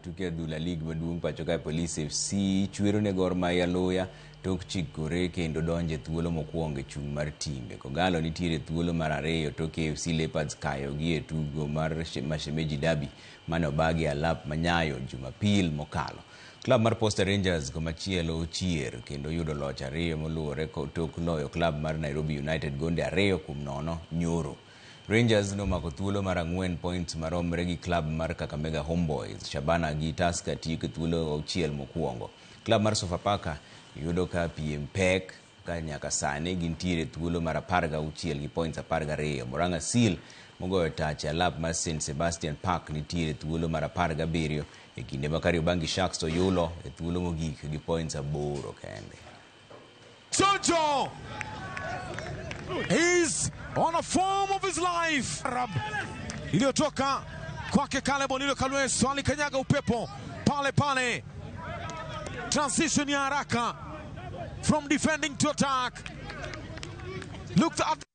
Tuke adhula lig maduong' pacho kae Police FC chwero ne Gor Mahia luya tok chikore kendo donjo e thuolo mokwongo e chung' mar timbe. Kogalo nitiere thuolo mar ariyo tok AFC Leopards kayo gi e tugo mar Mashemeji Derby mane obagi alap manyayo Jumapil mokalo. Klab mar Posta Rangers komachielo ochier kendo yudo loch ariyo moluwore tok loyo klab mar Nairobi United gonde 2-0 nyoro. Rangers nomako thuolo mar 4 points maromre gi klab mar Kakamega Homeboys. Shabana gi Tusker tieko thuolo 6 mokwongo. Klab mar Sofapaka yudo ka piem pek ka nyaka sani gintiere thuolo mar 16 gi points 12. Murang'a Seal mogoyo tach e alap mar St Sebastian Park nitiere thuolo mar 17 e kinde ma Kariobangi Sharks to yulo e thuolo mogik gi points 8 kende. Jojo! He's on a form of his life. Arab iliyotoka kwake Caleb Onilo Kalweso alikanyaga upepo pale pale. Transition ya haraka from defending to attack. Looked at